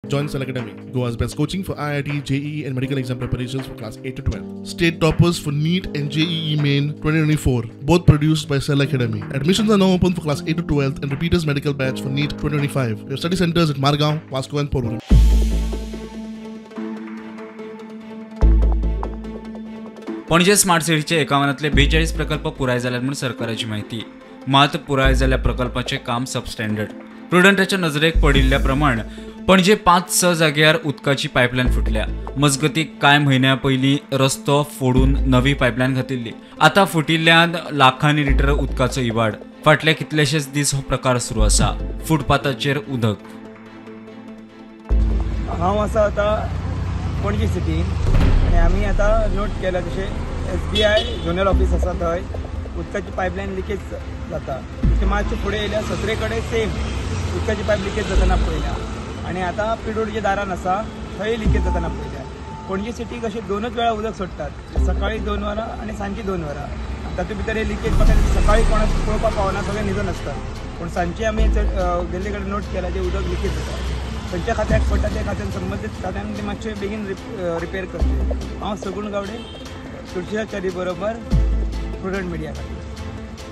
Join Cell Academy, Goa's best coaching for IIT, JEE and medical exam preparations for class 8 to 12. State toppers for NEET and JEE Main 2024, both produced by Cell Academy. Admissions are now open for class 8 to 12 and repeaters medical batch for NEET 2025. We have study centers at Margao, Vasco and Porvorim. Panaji smart सिटीचे 51 42 प्रकल्प पुराय जाल्यात म्हूण सरकाराची म्हायती. मात पुराय जाल्ल्या प्रकल्पाचें काम सबस्टँडर्ड. प्रुडंटाच्या नजरेक पडिल्ल्या प्रमाण पणजे 5-6 जाग्यार उदकाची पायपलायन फुटल्या. मजगती कांय म्हयन्या पयलीं रस्तो फोडून नवी पायपलायन घातिल्ली. आतां फुटिल्ल्यान लाखांनी लिटर उदकाचो इबाड. फाटले कितलेशेच दीस हो प्रकार सुरू आसा. फुटपाथाचेर उदक. हांव आसा आतां पणजी सिटीन आनी आमी आतां नोट केला जशें SBI zonal office आसा थंय उदकाची पायपलायन लिकेज जाता. तशें मातशें फुडें येयल्यार सत्रे कडेन सेम उदकाची पायप लिकेज जातना पळयल्या आनी आतां पिडोडच्या दारान आसा थंय लिकेज जातना पळयल्या. पणजी सिटीक अशें 2च वेळा उदक सोडटात, सकाळी 2 वरां आनी सांजची 2 वरां. तातूंत भितर हे लिकेज म्हाका सकाळी कोणाक पळोवपाक पावना, सगळें न्हिदून आसतात. पूण सांजची आमी गेल्ले कडेन नोट केला जे उदक लिकेज जाता. खंयच्या खात्याक पडटा त्या खात्यान संबंदीत खात्यान ते मातशें बेगीन रिपेर करचें. हांव सगुण गावडे, तुळशीदास च्यारी बरोबर प्रुडंट मिडिया खातीर.